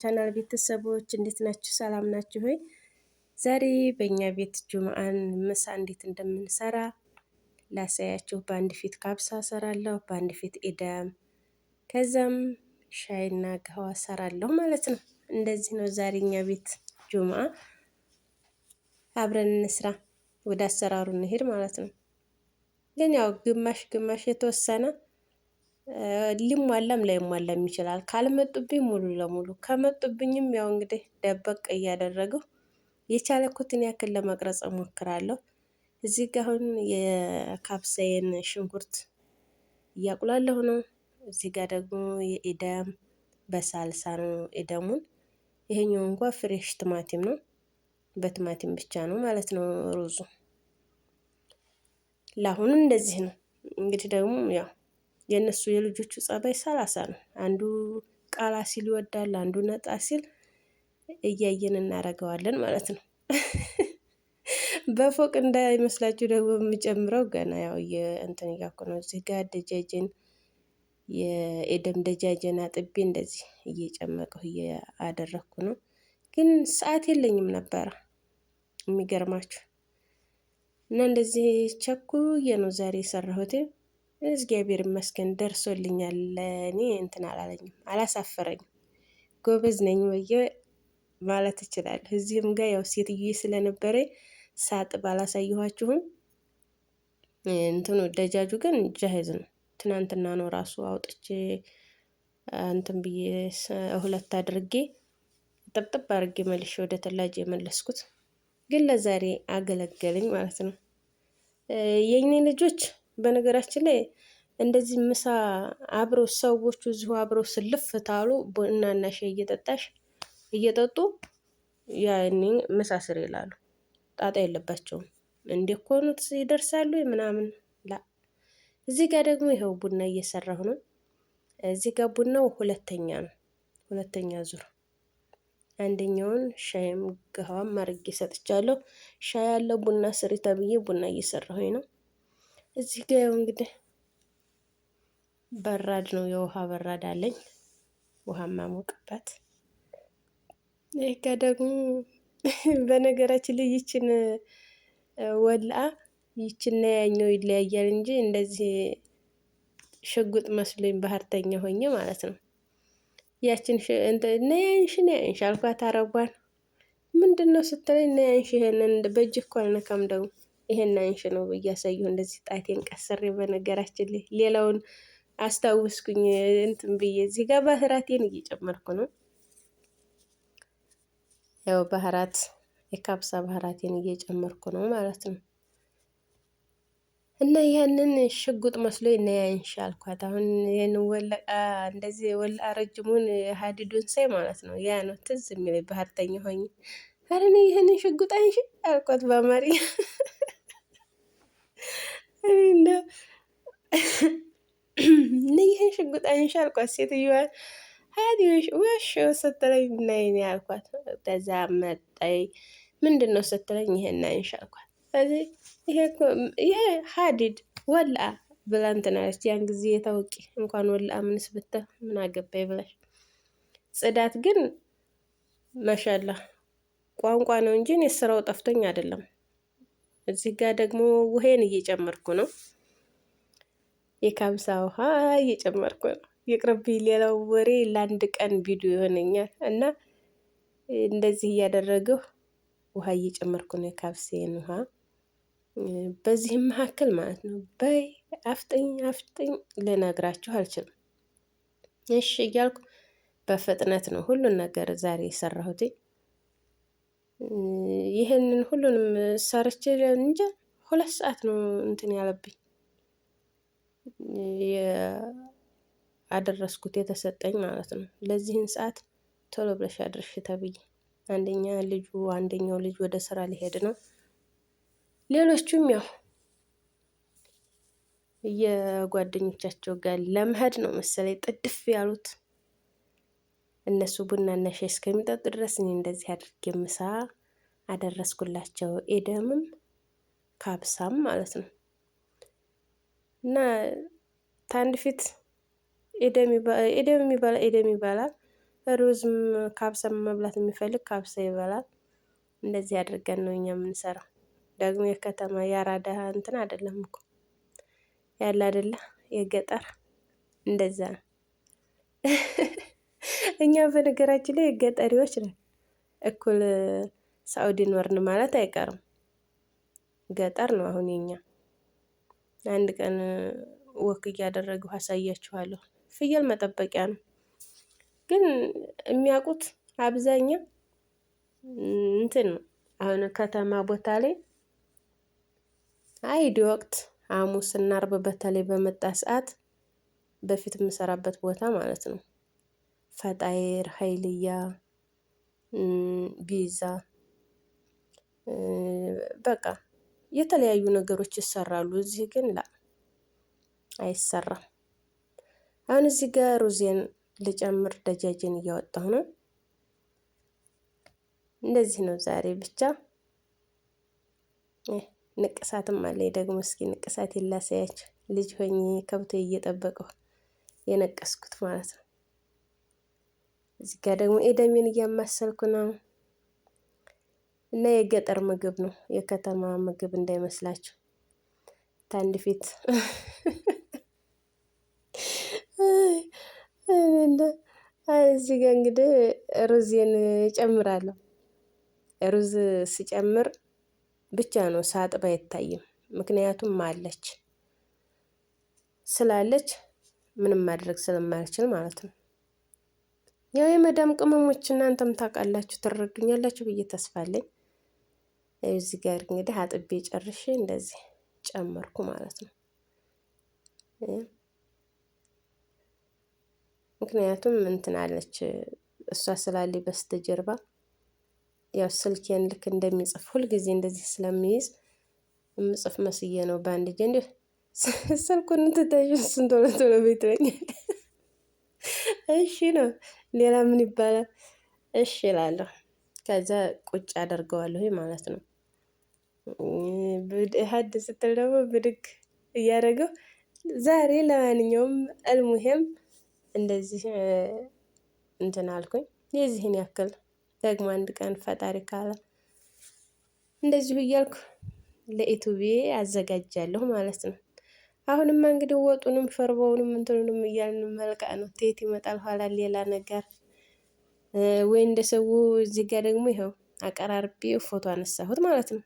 ቻናል ቤተሰቦች እንዴት ናችሁ? ሰላም ናችሁ ሆይ? ዛሬ በእኛ ቤት ጁምአን ምሳ እንዴት እንደምንሰራ ላሳያችሁ። በአንድ ፊት ካብሳ ሰራለሁ፣ በአንድ ፊት ኢዳም፣ ከዛም ሻይና قهوة ሰራለሁ ማለት ነው። እንደዚህ ነው ዛሬ እኛ ቤት ጁምአ። አብረን እንስራ፣ ወደ አሰራሩ እንሄድ ማለት ነው። ግን ያው ግማሽ ግማሽ የተወሰነ ሊሟላም ላይሟላም ይችላል። ካልመጡብኝ ሙሉ ለሙሉ ከመጡብኝም ያው እንግዲህ ደበቅ እያደረገው የቻለኩትን ያክል ለመቅረጽ እሞክራለሁ። እዚህ ጋ አሁን የካብሳዬን ሽንኩርት እያቁላለሁ ነው። እዚህ ጋ ደግሞ የኢደም በሳልሳ ነው ኢደሙን። ይሄኛው እንኳ fresh ቲማቲም ነው፣ በቲማቲም ብቻ ነው ማለት ነው ሩዙ። ለአሁኑ እንደዚህ ነው። እንግዲህ ደግሞ ያው የእነሱ የልጆቹ ጸባይ 30 ነው። አንዱ ቃላ ሲል ይወዳል፣ አንዱ ነጣ ሲል እያየን እናደርገዋለን ማለት ነው። በፎቅ እንዳይመስላችሁ ደግሞ የምጨምረው ገና ያው እንትን እያልኩ ነው። እዚህ ጋር دجاج ን የኤደም دجاج ን አጥቤ እንደዚህ እየጨመቀሁ እያደረግኩ ነው። ግን ሰዓት የለኝም ነበረ የሚገርማችሁ እና እንደዚህ ቸኩዬ ነው ዛሬ የሰራሁት። እግዚአብሔር ይመስገን ደርሶልኛል። ለእኔ እንትን አላለኝም፣ አላሳፈረኝም። ጎበዝ ነኝ ብዬ ማለት እችላለሁ። እዚህም ጋር ያው ሴትዬ ስለነበረ ሳጥብ አላሳየኋችሁም። እንትኑ دجاج ኡ ግን جاهز ነው። ትናንትና ነው ራሱ አውጥቼ እንትን ብዬ ሁለት አድርጌ ጥብጥብ አድርጌ መልሼ ወደ ثلاجة የመለስኩት፣ ግን ለዛሬ አገለገለኝ ማለት ነው። የኔ ልጆች በነገራችን ላይ እንደዚህ ምሳ አብረው ሰዎቹ እዚሁ አብረው ስልፍ ታሉ ቡናና ሻይ እየጠጣሽ እየጠጡ ያኔ ምሳ ስር ይላሉ። ጣጣ የለባቸውም። እንዴ ኮኑት ይደርሳሉ ምናምን ላ እዚህ ጋር ደግሞ ይኸው ቡና እየሰራሁ ነው። እዚህ ጋር ቡናው ሁለተኛ ነው፣ ሁለተኛ ዙር። አንደኛውን ሻይም قهوة ም አድርጌ ሰጥቻለሁ። ሻይ ያለው ቡና ስሪ ተብዬ ቡና እየሰራሁኝ ነው። እዚህ ጋ ያው እንግዲህ براد ነው፣ የውሃ براد አለኝ ውሃ ማሞቅበት። ይህ ጋ ደግሞ በነገራችን ላይ ይችን ወልአ ይችና ያኛው ይለያያል እንጂ እንደዚህ ሽጉጥ መስሎኝ ባህርተኛ ሆኜ ማለት ነው። ያችን ነያንሽ ነያንሽ አልኳት አረቧን። ምንድን ነው ስትለኝ ነያንሽ ይሄንን በእጅ እኮ አልነካም ደግሞ ይሄን አንሽ ነው እያሳየሁ እንደዚህ ጣቴን ቀስሬ። በነገራችን ላይ ሌላውን አስታውስኩኝ እንትን ብዬ እዚህ ጋር ባህራቴን እየጨመርኩ ነው። ያው ባህራት የካብሳ ባህራቴን እየጨመርኩ ነው ማለት ነው። እና ያንን ሽጉጥ መስሎ ነያንሽ አልኳት። አሁን ይህን ወለቃ እንደዚህ ወለቃ ረጅሙን ሀዲዱን ሳይ ማለት ነው ያ ነው ትዝ የሚለኝ ባህርተኛ ሆኜ። ኧረ እኔ ይህንን ሽጉጥ አንሺ አልኳት በአማርኛ። እኔ ይህን ሽጉጥ አንሺ አልኳት ሴትዮዋን። ሀዲ ወሽ ስትለኝ ነይ እኔ አልኳት። ከዛ መጣይ ምንድን ነው ስትለኝ ይሄን አንሺ አልኳት። ስለዚህ ይሄ حديد ولاعة ብላ እንትን አለች። ያን ጊዜ የታውቂ እንኳን ولاعة ምንስ ብትል ምን አገባኝ ብላሽ። ጽዳት ግን ما شاء الله ቋንቋ ነው እንጂ እኔ ስራው ጠፍቶኝ አይደለም። እዚህ ጋር ደግሞ ውሄን እየጨመርኩ ነው። የ كبسة ውሃ እየጨመርኩ ነው። ይቅርብኝ፣ ሌላው ወሬ ለአንድ ቀን ቪዲዮ ይሆነኛል እና እንደዚህ እያደረገሁ ውሃ እየጨመርኩ ነው፣ የ كبسة ን ውሃ። በዚህም መካከል ማለት ነው በይ አፍጥኝ አፍጥኝ ልነግራችሁ አልችልም። እሺ እያልኩ በፍጥነት ነው ሁሉን ነገር ዛሬ የሰራሁት። ይህንን ሁሉንም ሰርቼ እንጃ 2 ሰዓት ነው እንትን ያለብኝ ያደረስኩት የተሰጠኝ ማለት ነው። ለዚህን ሰዓት ቶሎ ብለሽ አድርሽ ተብዬ አንደኛ ልጁ አንደኛው ልጅ ወደ ስራ ሊሄድ ነው። ሌሎቹም ያው የጓደኞቻቸው ጋር ለመሄድ ነው መሰለኝ ጥድፍ ያሉት። እነሱ ቡናና ሻይ እስከሚጠጡ ድረስ እኔ እንደዚህ አድርጌ ምሳ አደረስኩላቸው። ኤደምም ካብሳም ማለት ነው። እና ታንድ ፊት ኤደም የሚባላ ኤደም ይባላል። ሩዝም ካብሰ መብላት የሚፈልግ ካብሰ ይበላል። እንደዚህ አድርገን ነው እኛ የምንሰራው። ደግሞ የከተማ የአራዳ እንትን አይደለም እኮ ያለ አይደለ የገጠር እንደዛ ነው። እኛ በነገራችን ላይ ገጠሪዎች ነን። እኩል ሳኡዲ ኖርን ማለት አይቀርም። ገጠር ነው አሁን የኛ። አንድ ቀን walk እያደረግሁ አሳያችኋለሁ። ፍየል መጠበቂያ ነው፣ ግን የሚያውቁት አብዛኛው እንትን ነው። አሁን ከተማ ቦታ ላይ አይዲ ወቅት ሐሙስ እና አርብ በተለይ በመጣ ሰዓት በፊት የምሰራበት ቦታ ማለት ነው ፈጣይር፣ ሀይልያ፣ ቢዛ በቃ የተለያዩ ነገሮች ይሰራሉ። እዚህ ግን ላ አይሰራም። አሁን እዚህ ጋር ሩዜን ልጨምር ደጃጅን እያወጣሁ ነው። እንደዚህ ነው ዛሬ ብቻ። ንቅሳትም አለ ደግሞ። እስኪ ንቅሳት ላሳያችሁ። ልጅ ሆኜ ከብቶ እየጠበቀሁ የነቀስኩት ማለት ነው። እዚህ ጋር ደግሞ ኤደሜን እያማሰልኩ ነው። እና የገጠር ምግብ ነው፣ የከተማ ምግብ እንዳይመስላችሁ። ታንድ ፊት እዚህ ጋር እንግዲህ ሩዜን እጨምራለሁ። ሩዝ ስጨምር ብቻ ነው ሳጥብ አይታይም። ምክንያቱም አለች ስላለች ምንም ማድረግ ስለማልችል ማለት ነው። ያው የመዳም ቅመሞች እናንተም ታውቃላችሁ፣ ትረዱኛላችሁ ብዬ ተስፋ አለኝ። እዚህ ጋር እንግዲህ አጥቤ ጨርሼ እንደዚህ ጨመርኩ ማለት ነው። ምክንያቱም እንትን አለች እሷ ስላለ በስተጀርባ ያው ስልኬን ልክ እንደሚጽፍ ሁልጊዜ እንደዚህ ስለሚይዝ የምጽፍ መስዬ ነው በአንድ እጄ እንዲህ ስልኩን ትተሽ እሱን ቶሎ ቶሎ ቤት ትለኛለች። እሺ ነው ሌላ ምን ይባላል? እሺ እላለሁ። ከዛ ቁጭ አደርገዋለሁ ማለት ነው። ሀድ ስትል ደግሞ ብድግ እያደረገው ዛሬ ለማንኛውም አልሙሄም እንደዚህ እንትን አልኩኝ። የዚህን ያክል ደግሞ አንድ ቀን ፈጣሪ ካለ እንደዚሁ እያልኩ ለኢቱቤ አዘጋጃለሁ ማለት ነው። አሁንማ እንግዲህ ወጡንም ሾርባውንም እንትኑንም እያልን መልቃ ነው። ቴት ይመጣል ኋላ ሌላ ነገር ወይ እንደ ሰው። እዚህ ጋር ደግሞ ይኸው አቀራርቤ ፎቶ አነሳሁት ማለት ነው።